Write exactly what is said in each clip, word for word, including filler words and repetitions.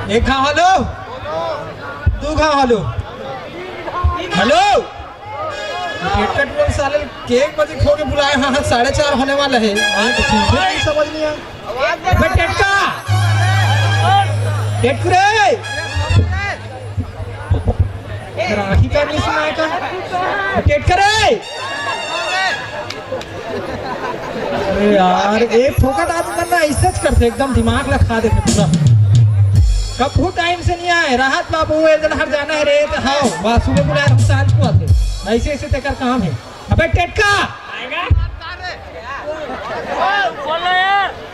एक घाव हेलो, दू घाव हेलो, हेलो। टेटका टूरा साले के एक बजे खो के बुलाए, हाँ, हाँ, साढ़े चार होने वाला है। हाँ, तो सुनते नहीं, समझ नहीं आया। अबे टेटका, टेटकू रे, राखी का नहीं सुनाए का? टेटका रे। अरे यार, एक फोकट आदमी मन ना ऐसे च करथे, एकदम दिमाग ला खा देथे पूरा। कभू टाइम से नहीं आए, राहत बाबू, ए जन हर जाना है रे, तो हाव, वाह, सुबह बुलाए, हम सांझ को आथे। ऐसे, ऐसे तेकर काम है। अबे टेटका!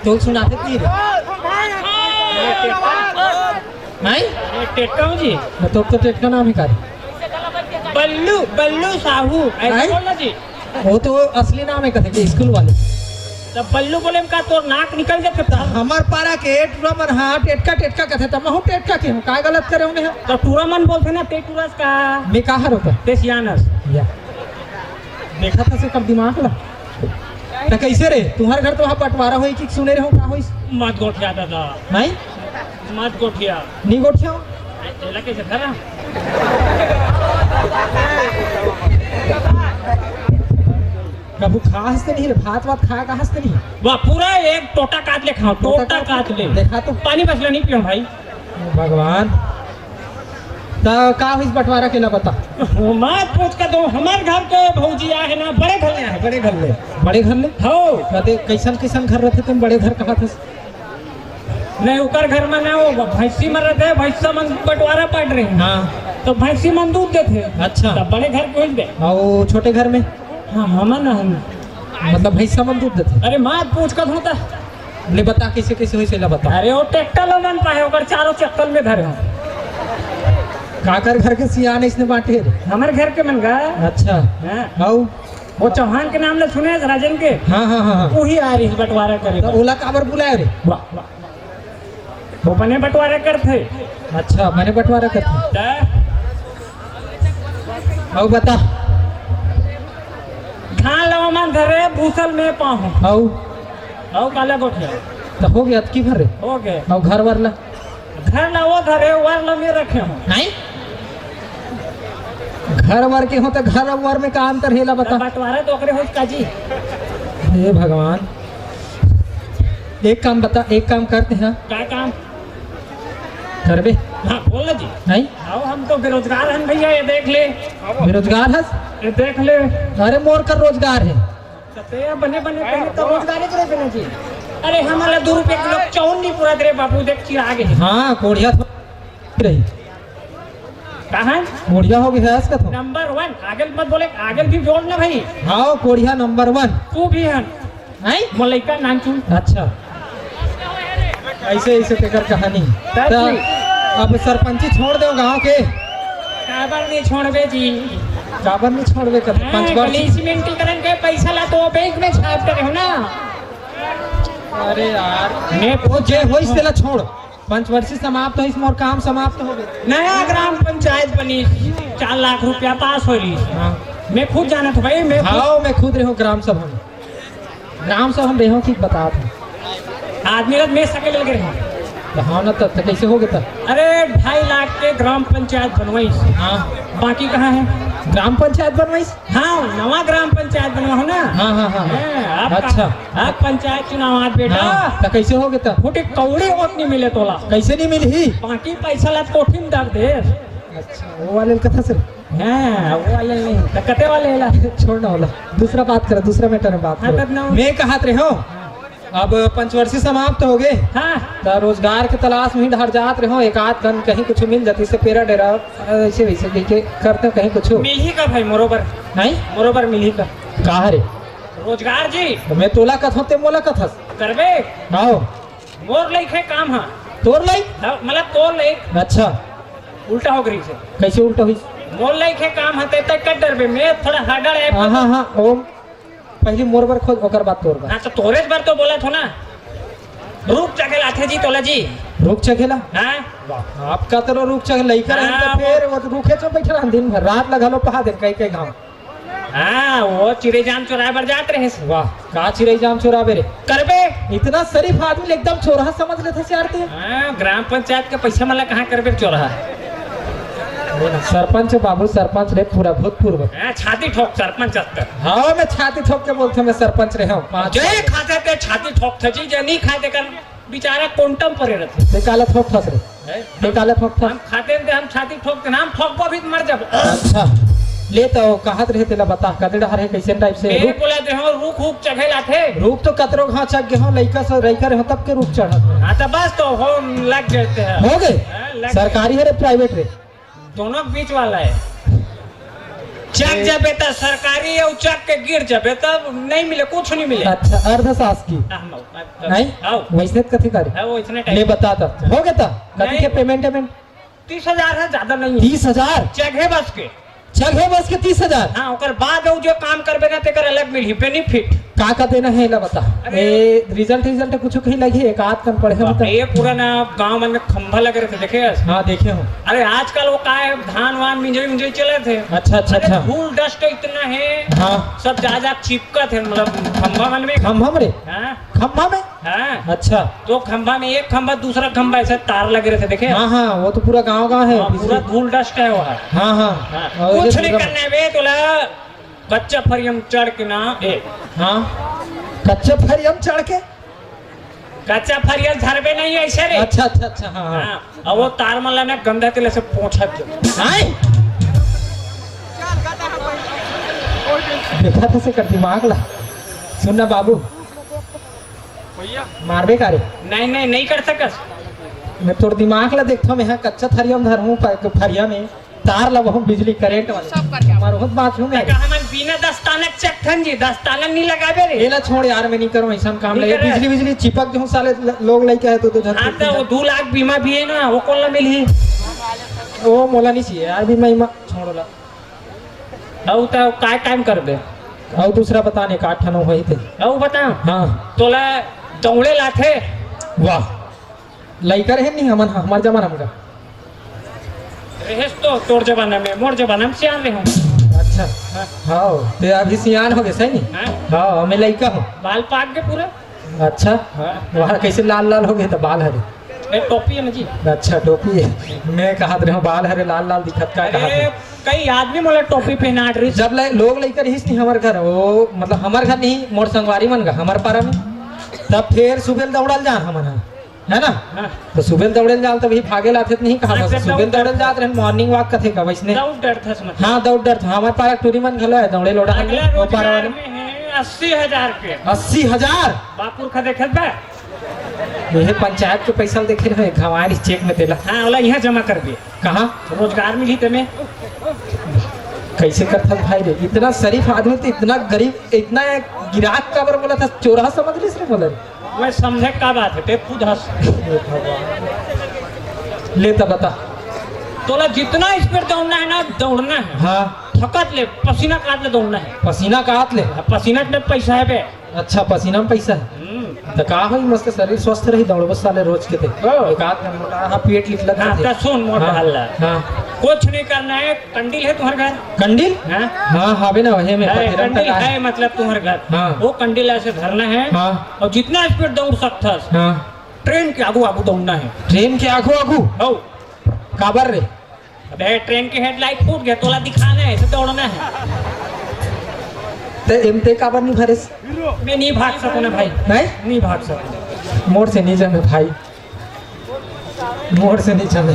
तो सुनाथे नहीं रे। नहीं? ये टेटका हूँ जी। तो, तो टेटका नाम है का रे? बल्लू, बल्लू साहू, ऐसे हैं? बोलना जी। वो तो असली नाम है कथे के स्कूल वाले। तब बल्लू बोले का तोर नाक निकल जाथे तो तब। हमार पारा के टूरा मन हा टेटका टेटका कथे, तब महू टेटका के हूँ, का गलत करे होंगे हम? तो टूरा मन बोलथे ना, ते टूरा का। मैं कहा रहता? ते सियानस। या। देखा था से कब दिमाग ला। तो कैसे रे, तुम्हारे घर तो वहाँ बंटवारा होई कि सुने रहे हो, का होई? मत गोठिया दादा। नहीं? मत गोठिया। नहीं गोठिया? तेला कैसे धरा? कभू खास तो नहीं रे, भात वात खाए का हस तो नहीं? वाह, पूरा एक टोटा काट ले खाओ, टोटा टोटा काट काट ले। देखा तो। पानी बस नहीं पियो भाई। भगवान। त का होइस बंटवारा के ला बता। मत पूछ का तो, हमार घर के भौजी आहे ना, बड़े घर ले आहे, बड़े घर ले। बड़े घर ले? हो। कते कैसन कैसन घर रहथे तुम बड़े घर कहा थे? नहीं, ओकर घर में ना, वो भैंसी में रहथे, भैंसा मन बंटवारा पाट रहे हैं। हाँ। तो भैंसी मन दूध देथे। अच्छा। तो बड़े घर के होइस बे। और छोटे घर में? हाँ, हमन ना हम। मतलब भैंसा मन दूध देथे? अरे मत पूछ का धोता। ले बता, कैसे, कैसे होइस, एला बता। अरे, वो ट्रैक्टर ला मन पाए, ओकर चारों चक्कर में धरे हो। काकर घर के सियान इसने बांटे रे? हमर घर के मन गा। अच्छा। हाँ। हाउ? वो चौहान के नाम ला सुने हस, राजन के? हाँ, हाँ, हाँ, हाँ। वही आ रही बंटवारा करे तो बर। ओला काबर बुलाए रे? वाह, वाह। वो बने बंटवारा करथे। अच्छा, बने बंटवारा करथे। त? हाउ बता। धान ला मन धरे, भूसल में पाहूं। हाउ? अउ काला गोठिया? त हो गया, अतकी भर रे। हो गए। अउ घर वर ला? घर ला वो धरे, वर ला मैं रखे हूँ। नहीं? घर वर के हो त घर अउ वर में का अंतर हे, ला बता। बंटवारा तो ओकरे होइस का जी। हे भगवान। एक काम बता, एक काम करते हैं। का काम? करबे? हाँ, बोल ना जी। नहीं? आओ, हम तो बेरोजगार हन भैया, ये देख ले। बेरोजगार हस? ये देख ले। अरे, मोर कर रोजगार है। तो ते बने बने पहले तो रोजगार ही करे ना जी। अरे, हमारा दो रुपये किलो चाउर नहीं पूरा दे रे बाबू, देख चिढ़ा गए। हाँ, कोढ़िया तो रही। कहाँ? कोढ़िया हो गया है इसका तो। नंबर वन। आगे मत बोले, आगे भी जोड़ ना भाई। हाँ, कोढ़िया नंबर वन। तू भी है। हैं? मोर लइका नानचुन। अच्छा। ऐसे, ऐसे तेकर कहानी। सर त जी। अब सरपंची छोड़ दो गांव के। काबर नहीं छोड़बे जी? काबर नहीं छोड़बे कर? हाँ, पंचवर्षी। गली सीमेंट के करन के पैसा ला तो बैंक में छाप करे हो ना। अरे यार, मैं वो जे होइस तेला छोड़। पंचवर्षी समाप्त होइस, मोर काम समाप्त हो गए। नया ग्राम पंचायत बनी, चार लाख रुपया पास हो रही। हाँ। मैं खुद जानत हूँ भाई, मैं खुद हाँ, मैं खुद रहे हूँ ग्राम सभा में। ग्राम सभा में रहे हूँ कि बतात हूँ। आदमी रथ में सके लगे रहे। तो हाँ ना, तब तो कैसे हो गया था? अरे, ढाई लाख के ग्राम पंचायत बनवाई। हाँ। बाकी कहाँ है? ग्राम पंचायत बनवाई? हाँ, नवा ग्राम पंचायत बनवा हो ना। हाँ, हाँ, हाँ, हाँ। हैं, आप अच्छा। आप पंचायत चुनाव आज बेटा। हाँ, तो कैसे हो गया था? फुटी कौड़ी वोट नहीं मिले तोला। कैसे नहीं मिली? बाकी पैसा ला कोठी में डाल दे। अच्छा, वो वाले कथा से। हाँ, वो वाले नहीं, तो कते वाले ला। छोड़ ना वाला, दूसरा बात करो, दूसरा मैटर में बात हाँ, करो। तब ना। मैं कहा रहे हो, अब पंचवर्षी समाप्त हो गए। हाँ। तो रोजगार के तलाश में ही डहर जात रहे हो, एक आध दिन कहीं कुछ मिल जाती से पेरा डेरा, ऐसे वैसे लेके करते हो कहीं कुछ। मिलही का भाई, मोरो बर? नहीं? मोरो बर मिलही का? कहा रे? रोजगार जी। तो मैं तोला कथों, ते मोला कथस। करबे? आओ। मोर लाइक है काम, हाँ। तोर लाइक? हाँ, मतलब तोर लाइक। अच्छा। उल्टा हो गई से। कैसे उल्टा हुई? मोर लाइक है काम, हाँ, ते तक कर डरबे। मैं थोड़ा हार्डर है। हाँ, हाँ, हाँ, ओ, पहली मोर बर खोज, ओकर बाद तोर बर। हाँ, तो तोरेज बर तो बोला था ना। रुख चघे ला आथे जी तोला जी। रुख चघे ला? हाँ। वाह, आपका तो रुख चघे लइका रहन हाँ, तो फिर वो तो रुखे चो बैठे रहन दिन भर, रात ला घलो पहा दे कई कई घाम। हाँ, वो चिरई जाम चोराए बर जात रहे। वाह, का चिरई जाम चोराबे रे? करबे। इतना शरीफ आदमी एकदम चोरहा समझ लेथे यार ते। हाँ, ग्राम पंचायत के पैसा मन ला कहाँ करबे चोरहा? सरपंच बाबू, सरपंच रे, पूरा भूतपूर्व। हाँ, छाती ठोक सरपंच अत्तर। हाँ, मैं छाती ठोक के बोलथों, मैं सरपंच रहे हूँ। पाँच जय साल। खाते ते छाती ठोक थे जी, जे नहीं खाते कर बेचारा कोंटम परे रहते। ते काला ठोक फंस रे। हैं? ते काला ठोक फंस। हम खाते हैं, हम छाती ठोकते ना, हम ठोकबो भी तो मर जाबो। अच्छा, ले तो कहत रहे तेला बता, कते डहर हे, कैसे टाइप से? मैं रुख? बोला दे हो, रुख उख चघे लाथे। रुख तो कतरो घास चघ गे हो, लइका सो लइका रहे हो तब के रुख चढ़त हे। हाँ, तो बस तो हो, लग जाते हैं। हो गए? हाँ, लग सरकारी हे रे, प्राइवेट रे? दोनों के बीच वाला है। चक जबे त सरकारी अउ चक के गिर जबे तब नहीं मिले, कुछ नहीं मिले। अच्छा, अर्धशासकीय। हाँ, हाँ, नहीं? हाँ। वैसे कथी करे? हाँ, वो इतने टाइम ले बता त। हो गया त? कथी नहीं। के पेमेंट वेमेंट? तीस हजार है, ज्यादा नहीं है। तीस हजार? चघे बस के। चघे बस के तीस हजार? हाँ, ओकर बाद वो जो काम करबे ना, तेकर अलग मिलही, बेनिफिट। का का देना है, एला बता। अरे। ए, रिजल्ट, रिजल्ट कुछ कहीं लगे, एक आध कन पढ़े हो बाप तो। रे, ये पूरा ना गांव मन में खंभा लगे रहते, देखे हस? हाँ, देखे हो। अरे, आजकल वो का है, धान वान मिंजई मिंजई चले थे। अच्छा, अच्छा, अरे, अच्छा। धूल डस्ट इतना है, हाँ। सब जा जा चिपकत है, मतलब, खंभा मन में। खंभा में रे? हाँ। खंभा में? हाँ। अच्छा। तो खंभा में एक खंभा, दूसरा खंभा, ऐसे तार लगे रहते, देखे? हाँ, हाँ, वो तो पूरा गांव गांव है, हाँ, बिजली। पूरा धूल डस्ट है वो है। हाँ, हाँ। हाँ, और कुछ ये नहीं पूरा करना है बे, तोला कच्चा फरियम चढ़ के ना, ए। हाँ, कच्चा फरियम चढ़ के? कच्चा फरियम झरबे नहीं ऐसे रे। अच्छा, अच्छा, अच्छा, हाँ, हाँ। हाँ, अब वो तार मन ला ना गंदा तेल से पोंछत जो। आय? देखा था से कर दिमाग ला। सुन ना बाबू, भैया। मारबे का रे? नहीं, नहीं, नहीं कर सकस। मैं तोर दिमाग ला देखता हूँ, मैं यहाँ कच्चा फरियम धरूँ, फ-, फरिया में तार ला बहुत बिजली करंट वाले। सब करके आप मारो, बहुत बात हूँ मैं। काका, हमन बिना दस्ताना के चकथन जी, दस्ताना नहीं लगाबे रे। एला छोड़ यार, मैं नहीं करूँ ऐसा काम नहीं ले। करे। बिजली, बिजली चिपक जो साले ल-, लोग लइका है तो, तो झन हाँ, तो वो दू लाख बीमा भी है ना, वो कौन ला मिलही? वो मोला नहीं चाहिए यार, बीमा, बीमा छोड़ ला। अउ त काय काम करबे? अउ दूसरा बता ने, का ठनो होई ते। अउ बता। हाँ। तोला दौड़े लाथे। वाह। लइका रहे नहीं हमन, हमार जमाना में का। रहेस तो तोर जमाना में, मोर जमाना में सियान रहे हूँ। अच्छा। हाँ। हाँ, ते अभी सियान हो गए, सही नहीं? हाँ। हाँ, मैं लइका हूँ। बाल पाक गए पूरा। अच्छा। हाँ। वहाँ कैसे लाल लाल हो गए तो बाल हरे? ए, टोपी है ना जी। अच्छा, टोपी है। मैं कहत रहे हूँ, बाल हरे लाल लाल दिखत का कहत अरे, है। कई आदमी मोला टोपी पहना रही। जब ले, लोग लइका रहिस नहीं हमार घर, वो, मतलब, हमार घर नहीं, मोर संगवारी मन का, हमार पारा में। तब फिर सुबेल दौड़ल जा हमन ह, है ना? हाँ। तो सुबेल दौड़ल जाल तभी भागे लाथे त नहीं कहा हाँ, था। फिर सुबेल दौड़ दौड़ल जात रहन, मॉर्निंग वॉक कथे का वैसने। दौड़ डर था समझ। हाँ, दौड़ डर था। हमार पारा टूरी मन घलो है, दौड़े लोड़ा मन अगला वो पारा रोजगार वाले। में है अस्सी हजार के। अस्सी हजार? बापुर खा देखत बा? ये पंचायत के पैसा देखे रहे, घवारी चेक में देला। हाँ, ओला यहाँ जमा कर दिए। कहाँ? रोजगार मिली तेमे। कैसे करथस भाई रे? इतना शरीफ आदमी तो इतना गरीब, इतना गिराक काबर बोला था, चोरहा समझ लिस रे बोला रे। मैं समझे का बात है, ते खुद हंस। ले तो बता। तोला जितना स्पीड दौड़ना है ना, दौड़ना है। हाँ। थकत ले, पसीना काट ले दौड़ना है। पसीना काट ले? पसीना में पैसा है बे। अच्छा, पसीना में पैसा है। हम्म। तो का होई, मस्त शरीर स्वस्थ रही, दौड़बो साले रोज के ते। ओ। एक आध घंटा, हाँ, पेट निकलत हाँ, रहथे। तो सुन मोर हाँ। हल्ला। हाँ। कुछ नहीं करना है, कंडील है तुम्हारे घर? कंडील? हाँ। हाँ, हावे ना, वही में है, पथेरन कंडील तक आए। है, मतलब तुम्हारे घर। हाँ। वो कंडील ऐसे धरना है। हाँ। और जितना स्पीड दौड़ सकता है, हाँ। ट्रेन के आगू आगू दौड़ना है। ट्रेन के आगू आगू? हो। काबर रे? अबे, ट्रेन के हेडलाइट फूट गया, तोला दिखाना है, ऐसे दौड़ना है। ते एमते काबर नहीं भरेस? मैं नहीं भाग सकूँ ना भाई। नहीं? नहीं भाग सकूँ। मोर से नहीं जमे भाई, मोर से नहीं जमे।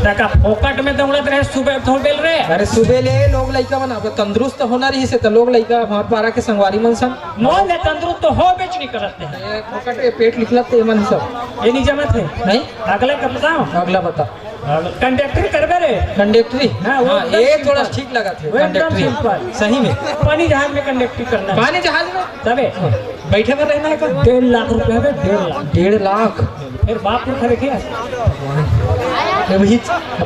तका फोकट में दौड़त रहे सुबह थोड़ बेल रे। अरे सुबह ले लोग लइका मन, अब तंदुरुस्त होना रही से तो लोग लइका हमार पारा के संगवारी मन सन। मोर ले तंदुरुस्त तो हो बेच नहीं करत है। ये फोकट के पेट निकलत ते मन सब। ये नहीं जमत है। नहीं? अगला का बताओ। अगला बता। कंडक्टरी करबे रे। कंडक्टरी? हाँ, वो हाँ, एकदम ये थोड़ा simple। ठीक लगा थे, वो एकदम कंडक्टरी। Simple। सही में। पानी जहाज में कंडक्टरी करना है। पानी जहाज में? तबे। हाँ, बैठे में रहना है का? डेढ़ लाख रुपया में, डेढ़ लाख। डेढ़ लाख? फिर बाप को खड़े किया। ये वही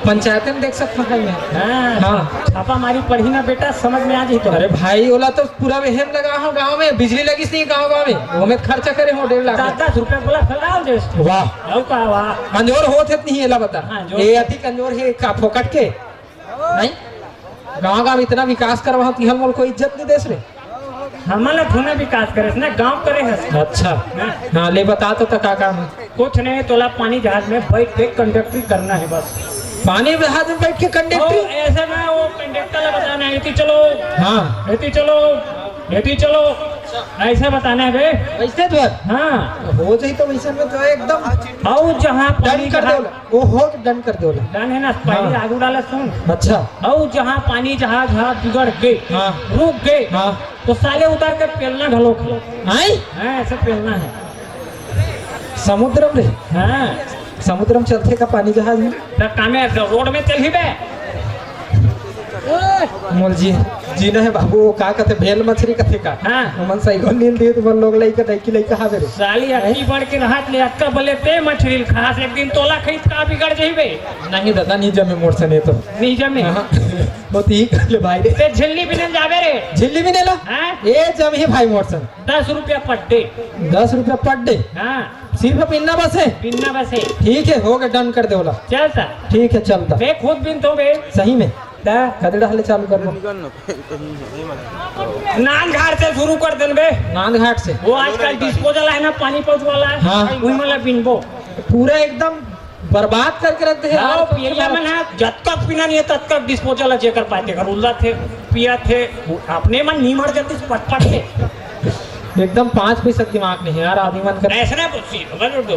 पंचायत में देख सकता है मैं। हाँ। हाँ। छापा मारी पढ़ी ना बेटा, समझ में आ जाए तो। अरे भाई, ओला तो पूरा वहम लगा हो गांव में, बिजली लगी नहीं गांव गांव में, वो में खर्चा करे हो डेढ़ लाख। दस दस रुपया बोला फैलाओ दे। वाह। अउ का वाह। अंजोर होत है नहीं, एला बता। हाँ, अंजोर। ये अति कमजोर है का फोकट के? नहीं? गांव गांव इतना विकास करवा, तिहल मोल कोई इज्जत नहीं देस रे। हमन ला थोड़ा विकास करे ना, गांव करे है। अच्छा। हाँ। हाँ, ले बता तो, त का काम है? कुछ नहीं, तोला पानी जहाज में बैठ के कंडक्टरी करना है बस। पानी जहाज में बैठ के कंडक्टरी? ओ, ऐसे ना, वो कंडक्टर ला बताना है, "एती चलो, हाँ। एती चलो, एती चलो", ऐसे बताना है बे। वैसे तो है। हाँ। हो जाई तो वैसे में तो एकदम अउ जहाँ डन पानी कर जहाज देवला। वो हो डन कर देवला। डन है ना, पहले हाँ। आगू डाला सुन। अच्छा। अउ जहाँ पानी जहाज हाथ बिगड़ गए, हाँ। रुक गए, हाँ। तो साले उतार के पेलना घलो। आई? हाँ, ऐसे पेलना है। समुद्र में? हाँ। समुद्र में चलथे का पानी जहाज में? त कामे रोड में चलही बे? मोल जी, जी नहीं बाबू, वो का कथे, भेल मछली कथे का? हाँ। ओमन सही को नील दिए, तुमन लोग लइका, लइकी लइका हावे रे। साली अक्की बढ़ के रहत ले, अक्का बोले ते मछली खास, एक दिन तोला खरीद का बिगड़ जइबे। नहीं दादा, नहीं जमे मोर से नहीं तो। नहीं जमे? हाँ। वो तो ही कर ले भाई रे। ते झिल्ली बिनन जाबे रे। झिल्ली बिने ला? हाँ। ये जम ही भाई मोर से। दस रुपया per day। दस रुपया per day? हाँ। सिर्फ बिनना बस है? बिनना बस है। ठीक है, हो गया, डन कर दे बोला। चल सर। ठीक है, चलता। मैं खुद बिनतो बे। सही में? दा। कदे डहले चालू करबो? नांद घाट से शुरू कर देन बे। नांद घाट से? वो आजकल डिस्पोजल है ना, पानी पाउच वाला। हाँ। वही वाला बिनबो। पूरा एकदम बर्बाद करके रख दे हे हाँ, यार। पियरिया मन ह जतका पीना नहीं है, ततका डिस्पोजल है, जेकर पाए तेकर उल्ला थे, पिया थे, अपने मन नहीं मर जाते पटपट से। एकदम पाँच पैसा दिमाग नहीं है यार, आदमी मन का। ऐसा ना,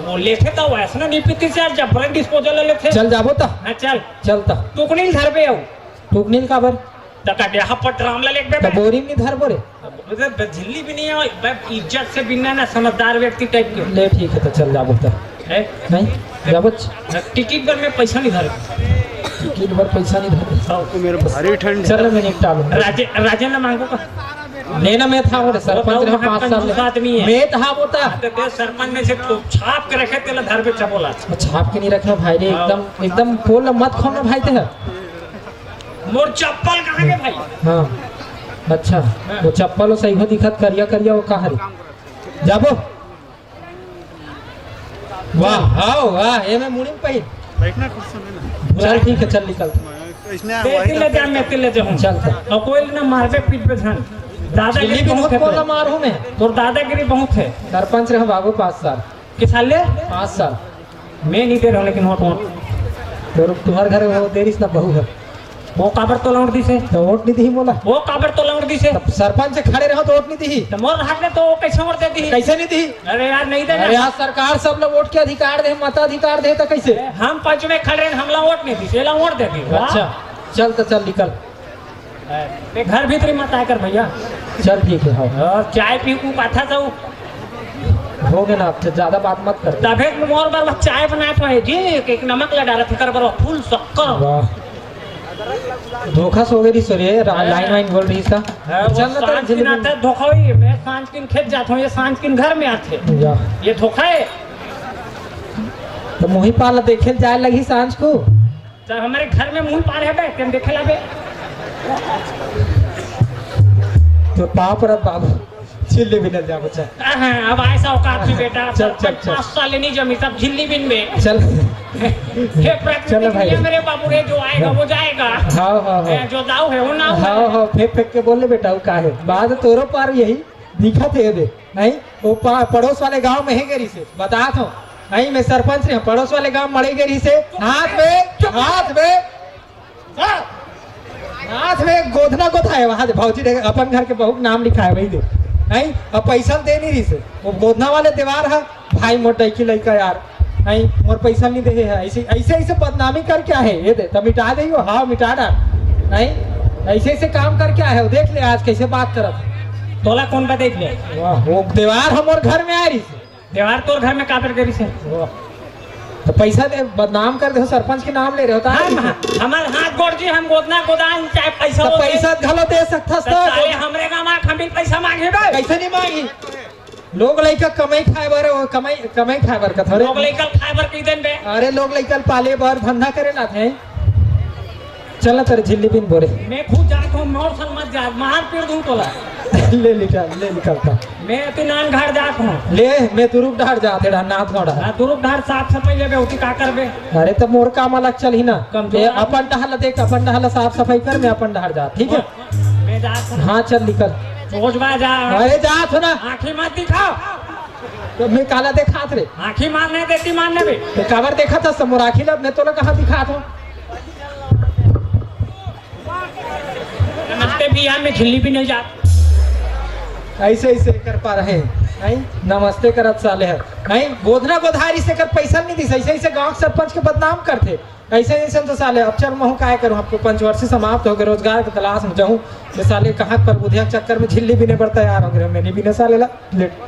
वो लेथे तो वैसा ना नहीं पीती से यार, जबरन डिस्पोजल लेथे। चल जाबो ता? हाँ, चल। चल ता। टुकनी ल धरबे हो। टुकनी ल काबर? त का देहा पर ड्राम ला लेके त बोरी में नहीं धरबो रे। अबे, झिल्ली भी नहीं है, बे, इज्जत से बिनना ना, समझदार व्यक्ति टाइप के। ले, ठीक है, तो चल जाबो तो। है? नहीं, जाबो च-, टिकट पर मैं पैसा नहीं धरे। टिकट पर पैसा नहीं धरे। हाँ। तो मेरे भारी ठंड है। चल, मैं निपटा लूँ। राजे-, राजेंद्र मांगो का? लेना मैं था, वो सरपंच बताओ, रहा पाँच साल। कंजूस आदमी है। मैं था, वो था। तो तेरे सरपंच में से तो छाप के रखे, तेला धर पे चपोला। वो छाप के नहीं रखे भाई रे, हाँ। एकदम, एकदम पोल मत खोलना भाई तेरा। मोर चप्पल कहाँ के भाई? हाँ, अच्छा, वो चप्पल वो सही हो दिखत, करिया करिया, वो कहाँ रे? जाबो। वाह, आओ, वाह, ये मैं मुड़ी में पहिन। बैठना कुर्सी में ना। चल, ठीक है, चल निकल। इसने ते, वही ते ले जा, मैं ते ले जाऊँ। चल, चल। और कोई ना मारबे पीटबे झन। दादागिरी झिल्ली भी बहुत बहुत है बोला तोर। मारू मैं। तोर दादागिरी बहुत है। सरपंच रहे बाबू पाँच साल। किस साल ले? पाँच साल। मैं नहीं दे रहा हूँ, लेकिन वोट, वोट। तोर, तुम्हारे घर में वो दे रही ना बहू है। वो काबर तो लौट दिसे? तो वोट नहीं दी मोला। वो काबर तो लौट दिसे? तब सरपंच खड़े रहो तो वोट नहीं दी। तो मोर हाथ में तो वो कैसे वोट दे दी? कैसे नहीं दी? अरे यार, नहीं देना। अरे यार, सरकार सब लोग वोट के अधिकार दे, मताधिकार दे, तो कैसे? हम पंच में खड़े रहे, हमला वोट नहीं दी, एला वोट दे दी। वाह। अच्छा, चल तो चल निकल। ए, घर भीतरी मत आय कर भैया। चल ठीक है, हाँ। और चाय पी को कथा तो हो गया ना, अब ज्यादा बात मत कर। तभे मोर बर चाय बनाए तो है जी, एक नमक ला डालत, एकर बर फुल शक्कर। वाह। धोखा सो गई सो रे, रा-, हाँ। लाइन वाइन बोल रही इसका। हाँ, वो चल ना, तेरे सांझ की झिल्ली नाते धोखा हुई, मैं सांझ किन खेत जाता हूँ, ये सांझ किन घर में आते। जा। ये धोखा है। तो मुही पाल देखे जाए लगी सांझ को। तो हमारे घर में मुही पाल है बे, तेम देखे ला बे। तो पाप रे बाबू, झिल्ली बिनल जा बच्चा। हाँ, अब ऐसा औकात भी बेटा, चल, चल, चल। पाँच साल नहीं जमी, सब झिल्ली बिन में। चल। हे प्रकृति चलो भाई। दुनिया मेरे बाबू रे, जो आएगा वो जाएगा। हाँ, हाँ, हाँ। ए, जो दाऊ है वो नाऊ हाँ, है। हाँ, फेंक फेंक के बोले बेटा, वो का है? बाद तोरो पार यही दिखत है दे, नहीं? वो पा-, पड़ोस वाले गांव में है गरी से, बतात हूँ। नहीं, मैं सरपंच नहीं हूँ, पड़ोस वाले गांव मड़े गरी से, हाथ में, हाथ में, हाँ। हाथ में गोधना गोथा है, वहां से भौजी देख, अपन घर के बहू के नाम लिखा है, वही दे। नहीं, अब पैसा दे नहीं रही से, वो गोधना वाले दीवार है, भाई मोर डैकी लइका यार, नहीं, मोर पैसा नहीं दे है, ऐसे, ऐसे, ऐसे बदनामी करके आए, ये दे, तब मिटा दे हो, हाँ, मिटा डाल, नहीं, ऐसे, ऐसे काम करके आए हो, देख ले आज कैसे बात करत है। तोला कौन बा देख ले? वाह, वो दीवार हमर घर में आ रही से। दीवार तोर घर में काबर गरी से? वाह। तो पैसा दे, बदनाम कर दे हो, सरपंच के नाम ले रहे हो, तो आ हम, रही से। हमार हाथ गोड़ जी, हम गोदना गोदान चाहे पैसा तो हो दे। पैसा घलो दे सकथस तो तो। साले हमरे गाँव में हम भी पैसा मांगे बे। कैसे नहीं मांगी? लोग लइका कमाई खाए बर, वो कमाई, कमाई खाए बर कथो रे। लोग लइका खाए बर कह देन बे। अरे लोग लइका पाले बर धंधा करे ला थे। चल ना तेरे झिल्ली बिन बोरे। मैं खुद जात हूँ, मोर संग मत जा, मार पीट दूँ तोला। ले निकल, ले निकल था। मैं तो नान घर जात हूँ। ले, मैं तुरुक डहर जात हे, नाथ गौड़ा। हाँ, तुरुक डहर साफ सफाई लेबे, ओती का करबे? अरे, तो मोर काम अलग चलही ना। कमजोर ये आदमी। अपन डहर ला देख, अपन डहर ला साफ सफाई कर, मैं अपन डहर जात, ठीक है? मैं जात हूँ। हाँ, चल निकल। सोच बा जा। अरे, जात हो ना। आँखी मत दिखाओ। तो मैं काला देखात रे? आँखी मार नहीं देती, मारने भी। तो काबर देखा था समोर आँखी ला, मैं तोला कहाँ दिखात हूँ? नमस्ते भैया, मैं झिल्ली भी नहीं जात। ऐसे ऐसे कर पा रहे हैं, हैं? नमस्ते करत साले हर, हैं? गोधना गोधारी से कर पैसा नहीं दिस, ऐसे ऐसे गांव के सरपंच के बदनाम करथे। ऐसे ऐसे तो साले, अब चल महू काय करूँ, आपको पंचवर्षी समाप्त हो गए, रोजगार के तलाश में जाऊँ। ये साले कहाँ पर बुधिया चक्कर में झिल्ली बीने बर तैयार हो गए, मैं नहीं बीने साले ला।